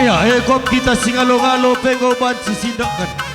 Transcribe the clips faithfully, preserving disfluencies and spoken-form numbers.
Ya, eh, kuam kita singalo-ngalo pe enggo banci sindeken.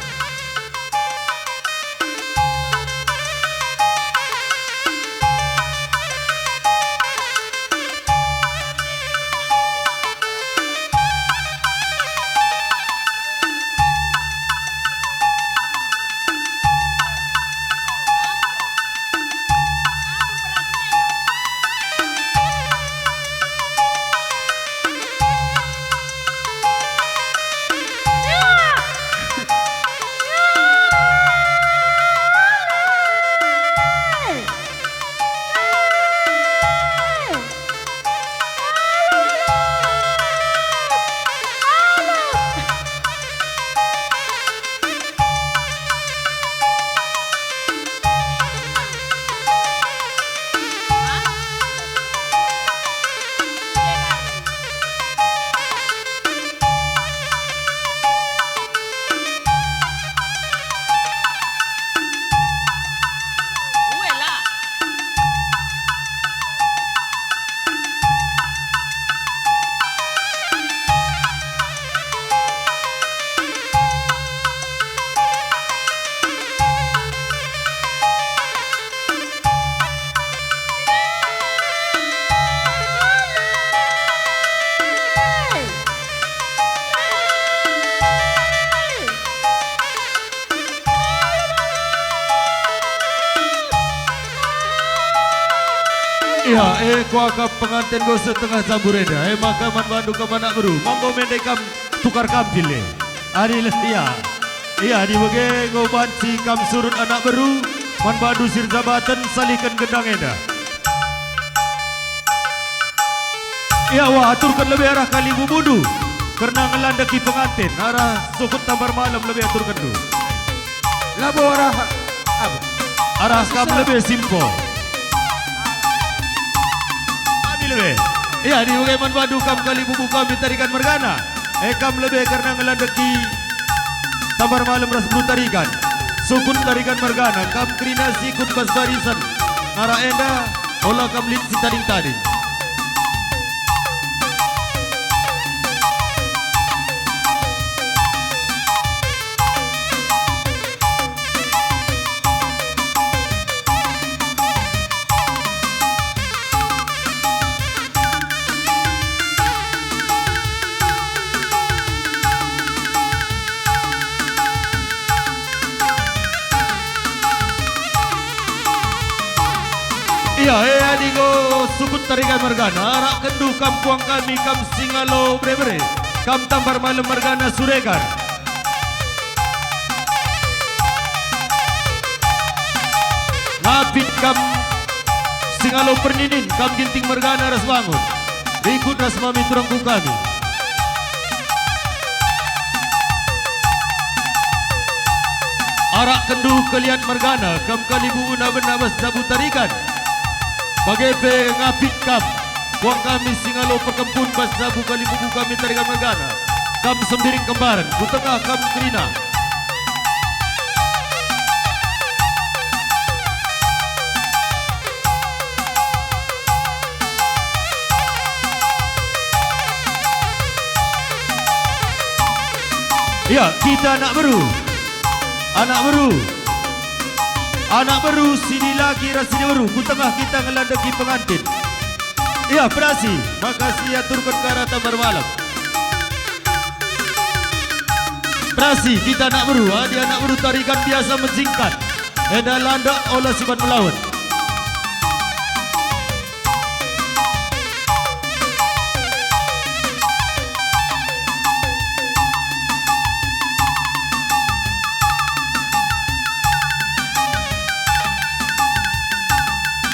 Ia, eh, kuakap penganten enggo setengah jambur enda, eh, maka man bandu kam anak beru, manggo mende kam tukar kampil, eh. Adi le-, ia, ia, adi bage enggo banci kam surut anak beru, man bandu si erjabaten salihken gendang enda. Ia, wah, aturken lebe arah kalibubundu, kerna ngelandeki penganten, arah sukut tambar malem lebe aturkenndu. Labo arah, apa? Arah kam lebe simpo. Kami lebe. Ia, adi bage man bandu kam kalibubu kami Tarigan mergana. Eh, kam lebe kerna ngelandeki tambar malem ras beru Tarigan. Sukut Tarigan mergana, kam kerina sikut bas barisen. Arah enda, ola kam lit si tading-tading. Ia, eh, adi enggo sukut Tarigan mergana, arakkenndu kam puang kami, kam singalo bere-bere, kam tambar malem mergana Suregar. Ngapit kam singalo perninin, kam Ginting mergana ras Bangun. Rikut ras mami turangku kami. Arakkenndu Kelian mergana, kam kalibubu nabena bas jabu Tarigan. Bage pe Ngapit kam, puang kami singalo perkempun bas jabu kalibubu kami Tarigan mergana. Kam Sembiring Kembaren, ku tengah kam kerina. Ia, kita anak beru. Anak beru. Anak beru, si dilaki ras si diberu, ku tengah kita ngelandeki pengantin. Ia, perasi, maka si aturken kara tambar malem. Perasi, kita anak beru, adi anak beru Tarigan biasa menjingkat. Enda landek ola siban melaut.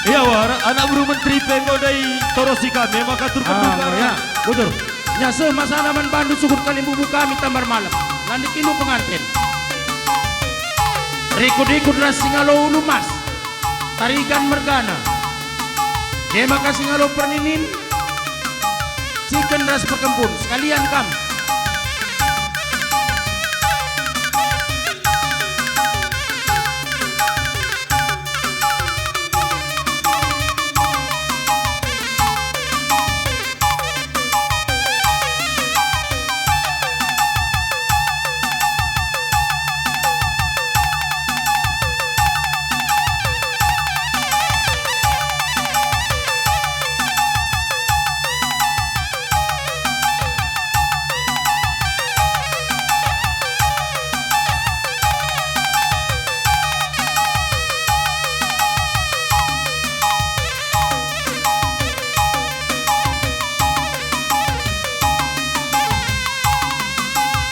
Ia, wah, anak beru menteri pe enggo ndai torosi kami, maka turken Ah, duka. Ya, bujur. Nya seh masalah man bandu sukut kalibubu kami tambar malem. Landekindu penganten. Rikut-rikut ras singalo ulu mas. Tarigan mergana. E maka singalo perninin, ciken ras perkempun, sekalian kam.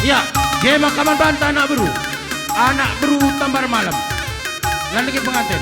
Ya, je maka man banta anak beru. Anak beru Tambar Malem. Lanai penganten.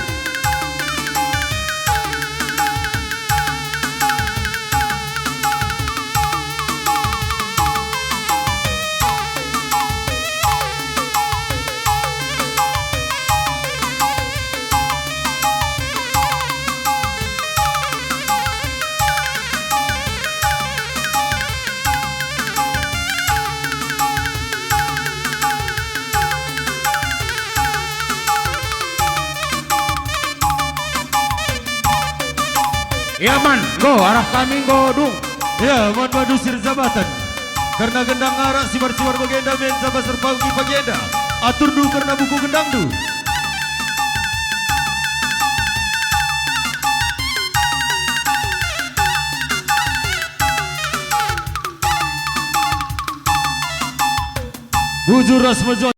Ya man, enggo arah kami enggo dung. Ya, man bandu si erjabatan. Kerna gendang arak sibar-sibar bagenda min saba serpagi pagi enda. Aturndu kerna buku gendangndu. Bujur ras mejuang.